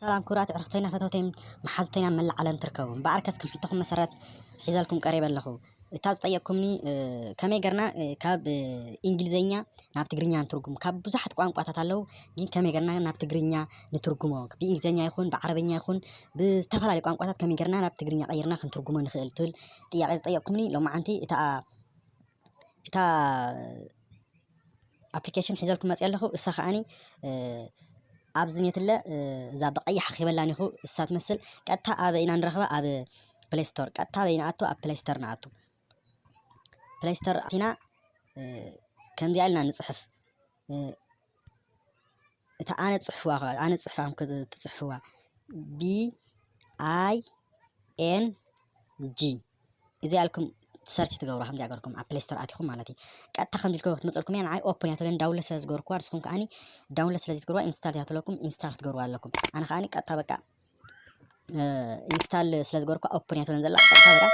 ሰላም ክቡራት ኣዕርኽተይና፣ ፈተውተይን መሓዙተይን ኣብ መላእ ዓለም ትርከቡ። እምበኣርከስ ከም ሕቶኹም መሰረት ሒዘልኩም ቀሪበ ኣለኹ። እታ ዝጠየቅኩምኒ፣ እ፣ ከመይ ገርና፣ እ፣ ካብ፣ እ፣ እንግሊዘኛ ናብ ትግርኛ ንትርጉም? ካብ ብዙሓት ቋንቋታት ኣለዉ፣ ግን ከመይ ገርና ናብ ትግርኛ ንትርጉሞ? ብእንግሊዘኛ ይኹን ብዓረበኛ ይኹን ብዝተፈላለዩ ቋንቋታት ከመይ ገርና ናብ ትግርኛ ቀይርና ክንትርጉሞ ንኽእል ትብል ጥያቄ ዝጠየቅኩምኒ፣ ሎማዓንቲ እታ፣ እታ ኣፕሊኬሽን ሒዘልኩም መፅእ ኣለኹ። እሳ ከዓኒ፣ እ፣ ኣብዚ ኔትለ፣ እ፣ እዛ ብቐይሕ ከይበላን ኢኹ፣ እሳ ትመስል። ቀጥታ ኣበይ ኢና ንረኽባ? ኣብ ፕሌይ ስቶር። ቀጥታ ኣበይ ንኣቱ? ኣብ ፕሌይ ስቶር ንኣቱ። ፕሌይ ስቶር ኣቲና፣ እ፣ ከምዚኣ ኢልና ንፅሕፍ። እ፣ እታ ኣነ ትፅሕፍዋ ኸ-፣ ኣነ ትፅሕፋ ከም ከዚ ትፅሕፍዋ። ቢ ኣይ ኤን ጂ። እዚ ኣልኩም ሰርች ትገብሩ፣ ከምዚ ኣገርኩም ኣብ ፕሌይ ስቶር ኣቲኹም ማለት እዩ። ቀጥታ ከምዚ ኢልኩም ክትመፀልኩም እያ። ንዓይ ኦፕን እያ ትብለኒ፣ ዳውንሎድ ስለ ዝገበርኩዋ፣ ንስኹም ከዓኒ ዳውንሎድ ስለ ዘይትገብሩዋ፣ ኢንስታል እያ ትብለኩም፣ ኢንስታል ክትገብሩዋ ኣለኩም። ኣነ ከዓኒ ቀጥታ በቃ፣ እ፣ ኢንስታል ስለ ዝገበርኩዋ ኦፕን እያ ትብለኒ ዘላ፣ ቀጥታ በቃ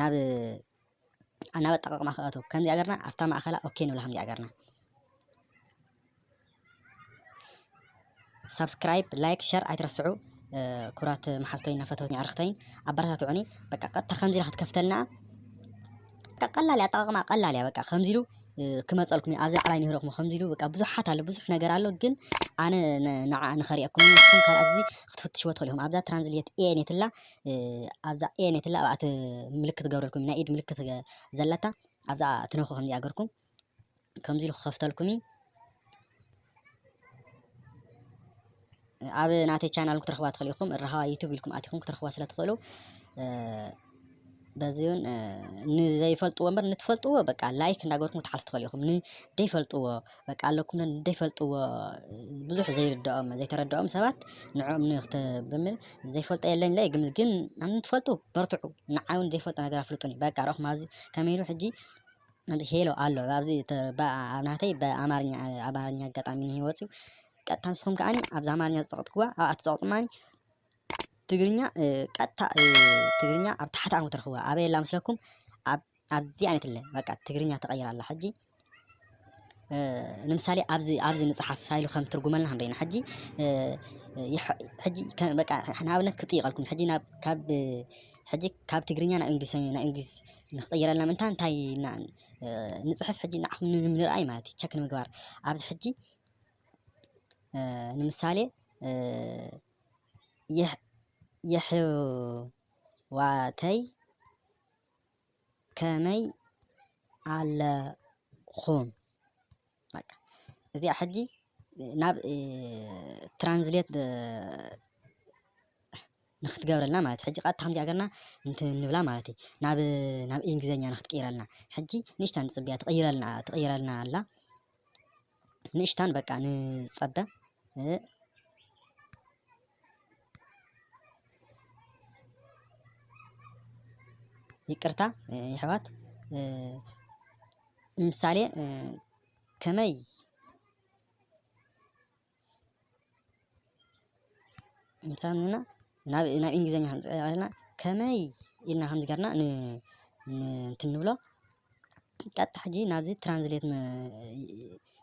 ናብ፣ ናብ ኣጠቃቕማ ክኣቱ። ከምዚ ኣገርና ኣብታ ማእኸላ ኦኬ ንብላ፣ ከምዚ ኣገርና። ሳብስክራይብ፣ ላይክ፣ ሸር ኣይትረስዑ። እ፣ ክቡራት መሓዝቶይን ፈተውትን ኣዕርኽተይን ኣበረታትዑኒ። በቃ ቀጥታ ከምዚ ኢላ ክትከፍተልና። በቃ ቀላል እያ፣ ኣጠቃቕማ ቀላል እያ። በቃ ከምዚ ኢሉ፣ እ፣ ክመፀልኩም እዩ። ኣብዚ ላዕላይ ንህረኹም ከምዚ ኢሉ በቃ ብዙሓት ኣሎ፣ ብዙሕ ነገር ኣሎ። ግን ኣነ ን-፣ ንዓ ንኸሪአኩም ንስኹም ካልኣት እዚ ክትፍትሽዎ ትኽእሉ ኢኹም። ኣብዛ ትራንስሌት ኤ ኔትላ፣ እ፣ ኣብዛ ኤ ኔትላ ኣብኣ ምልክት ትገብረልኩም፣ ናይ ኢድ ምልክት ገ-፣ ዘለታ ኣብዛ ትነኹ ከምዚ ኣገርኩም። ከምዚ ኢሉ ክኸፍተልኩም እዩ። ኣብ ናተይ ቻናል ክትረኽባ ትኽእሉ ኢኹም። ራህዋ ዩቱብ ኢልኩም ኣቲኹም ክትረኽባ ስለ ትኽእሉ፣ እ፣ በዚ እውን፣ እ፣ ንዘይፈልጥዎ እምበር ንትፈልጥዎ በቃ ላይክ እንዳገበርኩም ክትሓልፉ ትኽእሉ ኢኹም። ንደይፈልጥዎ በቃ ኣለኩም ንደይፈልጥዎ ብዙሕ ዘይርድኦም፣ ዘይተረድኦም ሰባት ንዕኦም ንክት-፣ ብምል ዘይፈልጦ የለን ኢለ ይግምት። ግን ንትፈልጡ በርትዑ። ንዓይ እውን ዘይፈልጦ ነገር ኣፍልጡኒ። በቃ ረኹም ኣብዚ ከመይ ኢሉ ሕጂ ኣብዚ ሄሎ ኣሎ። ኣብዚ ተ-፣ በ-፣ ኣብ ናተይ ብኣማርኛ፣ ኣማርኛ ኣጋጣሚ ነው ወፂኡ። ቀጥታ ንስኹም ከዓኒ ኣብዚ ኣማርኛ ዝፀቐጥክዋ ኣብኣ ትፀቐጡ ማኒ ትግርኛ፣ እ፣ ቀጥታ፣ እ፣ ትግርኛ ኣብ ታሕቲ ኣንጎ ትረኽብዋ። ኣበይ ኣላ መስለኩም? ኣብ፣ ኣብዚ ዓይነት ኣለ። በቃ ትግርኛ ተቐይራ ኣላ ሕጂ። እ፣ ንምሳሌ ኣብዚ፣ ኣብዚ ንፅሓፍ ሳይሉ ከም ትርጉመልና ክንደይና ሕጂ፣ እ፣ እ፣ ይሕ-፣ ሕጂ ከ-፣ በቃ ንኣብነት ክጥይቐልኩም። ሕጂ ናብ፣ ካብ፣ እ፣ ሕጂ ካብ ትግርኛ ናብ እንግሊዝኛ፣ ናብ እንግሊዝ ንክቕይረልና ምእንታ እንታይ ኢልና፣ እ፣ ንፅሕፍ? ሕጂ ንዓኹም ን-፣ ንምርኣይ ማለት እዩ፣ ቸክ ንምግባር። ኣብዚ ሕጂ፣ እ፣ ንምሳሌ፣ እ፣ የሕ-፣ የሕዋተይ ከመይ ኣለኹም? በቃ እዚኣ ሕጂ ናብ፣ እ፣ ትራንስሌት፣ እ፣ ንክትገብረልና ማለት እዩ። ሕጂ ቀጥታ ከምዚ ኣገርና እንትን ንብላ ማለት እዩ። ናብ፣ ናብ እንግሊዝኛ ንክትቅይረልና። ሕጂ ንእሽታ ንጽብያ ትቕይረልና፣ ትቕይረልና ኣላ። ንእሽታን በቃ ንጸበ። እ፣ ይቅርታ፣ እ፣ የሕዋት፣ እ፣ ምሳሌ፣ እ፣ ከመይ ምሳሌ ንና ናብ፣ ናብ እንግሊዝኛ ክንጽ-፣ ከለና ከመይ ኢልና ከምዚ ገርና ን-፣ ን-፣ እንትን ንብሎ። ቀጥታ ሕጂ ናብዚ ትራንስሌት ን-፣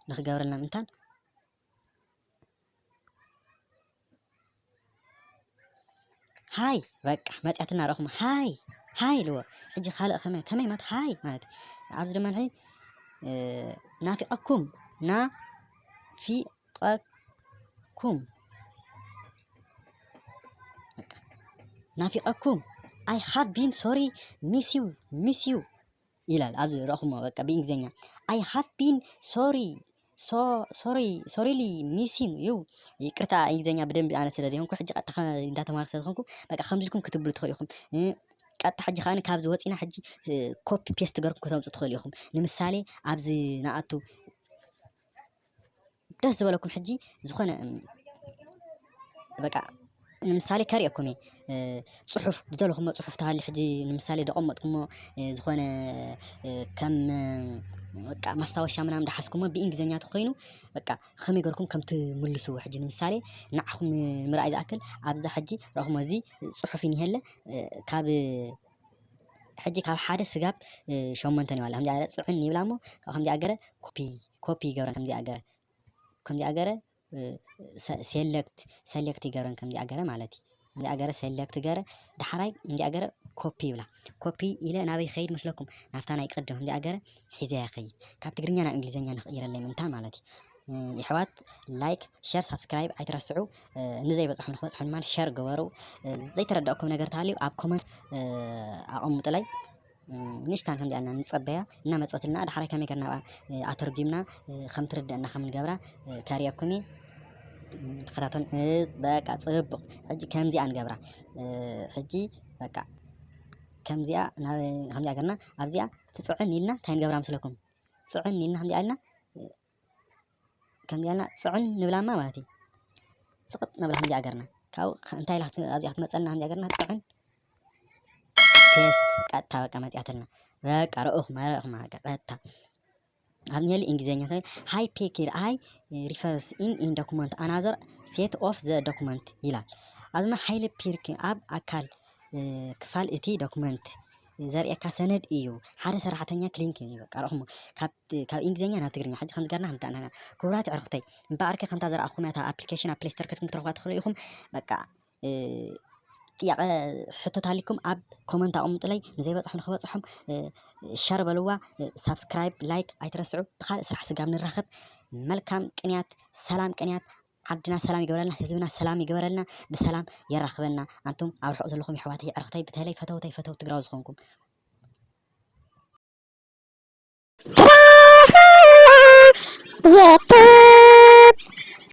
ንኽገብረልና ምእንታን። ሃይ፣ በቃ መጽያትና ረኹም። ሃይ፣ ሃይ ኢልዎ። ሕጂ ካልእ ከመይ፣ ከመይ ማለት ሃይ ማለት። ኣብዚ ድማ ንሕጂ፣ እ፣ ናፊቐኩም፣ ናፊቐኩም። በቃ፣ ናፊቐኩም። I have been sorry, miss you, miss you ይላል። ኣብዚ ረኹሞ፣ በቃ ብእንግሊዝኛ። I have been sorry, so-፣ sorry, sorely missing you። ይቅርታ፣ እንግሊዝኛ ብደንቢ ኣነ ስለ ዘይኮንኩ፣ ሕጂ ቀጥታ ከ-፣ እንዳተማርኩ ስለ ዝኾንኩ፣ በቃ ከምዚ ኢልኩም ክትብሉ ትኽእሉ ኢኹም። እ፣ ቀጥታ ሕጂ ከኣ ካብዚ ወፂና ሕጂ፣ እ፣ ኮፒ ፔስት ገርኩም ከተምፁ ትኽእሉ ኢኹም። ንምሳሌ፣ ኣብዚ ንኣቱ ደስ ዝበለኩም ሕጂ ዝኾነ፣ እም፣ በቃ ንምሳሌ ከርእየኩም እየ፣ እ፣ ጽሑፍ ዝደለኹሞ ጽሑፍ ተሃሊ ሕጂ ንምሳሌ ደቐመጥኩሞ፣ እ፣ ዝኾነ፣ እ፣ ከም፣ እ፣ በቃ ማስታወሻ ምናምን ደሓዝኩሞ ብእንግሊዝኛ ተኾይኑ በቃ ከመይ ገርኩም ከም ትምልስዎ ሕጂ ንምሳሌ ንዓኹም ንምርኣይ ዝኣክል ኣብዛ ሕጂ ረኹሞ እዚ ጽሑፍ ይንሄለ፣ እ፣ ካብ ሕጂ ካብ ሓደ ስጋብ፣ እ፣ ሸሞንተ ንባላ ከምዚ ኣገረ ጽዕን ይብላ እሞ ካብ ከምዚ ኣገረ ኮፒ፣ ኮፒ ይገብረን ከምዚ ኣገረ፣ ከምዚ ኣገረ select select ይገብረን ከምዚኣ ገረ ማለት እዩ። ከምዚኣ ገረ select ገረ፣ ዳሕራይ እንዲኣ ገረ ኮፒ ይብላ። ኮፒ ኢለ ናበይ ኸይድ መስለኩም? ናብታ ናይ ቅድም እንዲኣ ገረ ሒዘ ይኸይድ። ካብ ትግርኛ ናብ እንግሊዝኛ ንኽይረለይ ምንታ ማለት እዩ። የሕዋት፣ ላይክ፣ ሸር፣ ሳብስክራይብ ኣይትረስዑ። ንዘይበፅሑ ንክበፅሑ ድማ ሸር ግበሩ። ዘይተረዳእኩም ነገር ተሃልዩ ኣብ ኮመንት ኣቐምጡለይ። ንእሽታን ከምዚኣ ንፀበያ እናመፀትልና፣ ዳሕራይ ከመይ ገርና ኣተርጉምና ከም ትርደእና ከም ንገብራ ከርእየኩም እየ። ተኸታተሉ። በቃ ፅቡቕ። ሕጂ ከምዚኣ ንገብራ። ሕጂ በቃ ከምዚኣ ናብ ከምዚኣ ገርና ኣብዚኣ ትፅዕን ኢልና እንታይ ንገብራ ምስለኩም? ፅዕን ኢልና ከምዚኣ ኢልና ከምዚኣ ኢልና ፅዕን ንብላማ ማለት እዩ። ፅቕጥ ነብላ ከምዚኣ ገርና ካብኡ እንታይ ኢላ ኣብዚኣ ክትመፀልና ከምዚኣ ገርና ፅዕን ፔስት ቀጥታ በቃ መፂኣትልና። በቃ ረእኹማ ረእኹማ በቃ ቀጥታ ኣብ ኔሊ እንግሊዝኛ እንታይ ሃይ ፒክ ይል ኣይ ሪፈርስ ኢን ኢን ዶኩመንት ኣናዘር ሴት ኦፍ ዘ ዶኩመንት ይላል። ኣብማ ሃይለ ፒርክ ኣብ ኣካል ክፋል እቲ ዶኩመንት ዘርእየካ ሰነድ እዩ። ሓደ ሰራሕተኛ ክሊንክ እዩ። በቃ ረእኹሞ ካብ ካብ እንግሊዝኛ ናብ ትግርኛ ሕጂ ከምዚ ገርና ከምዚ ገርና ክቡራት ኣዕርኽተይ እምበኣርከ ከምታ ዘረኣኹም እያ እታ ኣፕሊኬሽን ኣብ ፕሌይ ስቶር ከድኩም ክትረኽባ ትኽእሉ ኢኹም። በቃ ጥያቐ ሕቶት ኣሊኩም ኣብ ኮመንት ኣቐምጡለይ። ንዘይበፅሑ ንክበፅሖም ሸር በልዋ። ሳብስክራይብ ላይክ ኣይትረስዑ። ብካልእ ስራሕ ስጋብ ንራኸብ መልካም ቅንያት ሰላም ቅንያት ዓድና ሰላም ይግበረልና፣ ህዝብና ሰላም ይግበረልና፣ ብሰላም የራኽበና። ኣንቱም ኣብ ርሑቕ ዘለኹም የሕዋተይ ኣዕርኽተይ ብተለይ ፈተውተይ ፈተው ትግራዊ ዝኾንኩም የቱ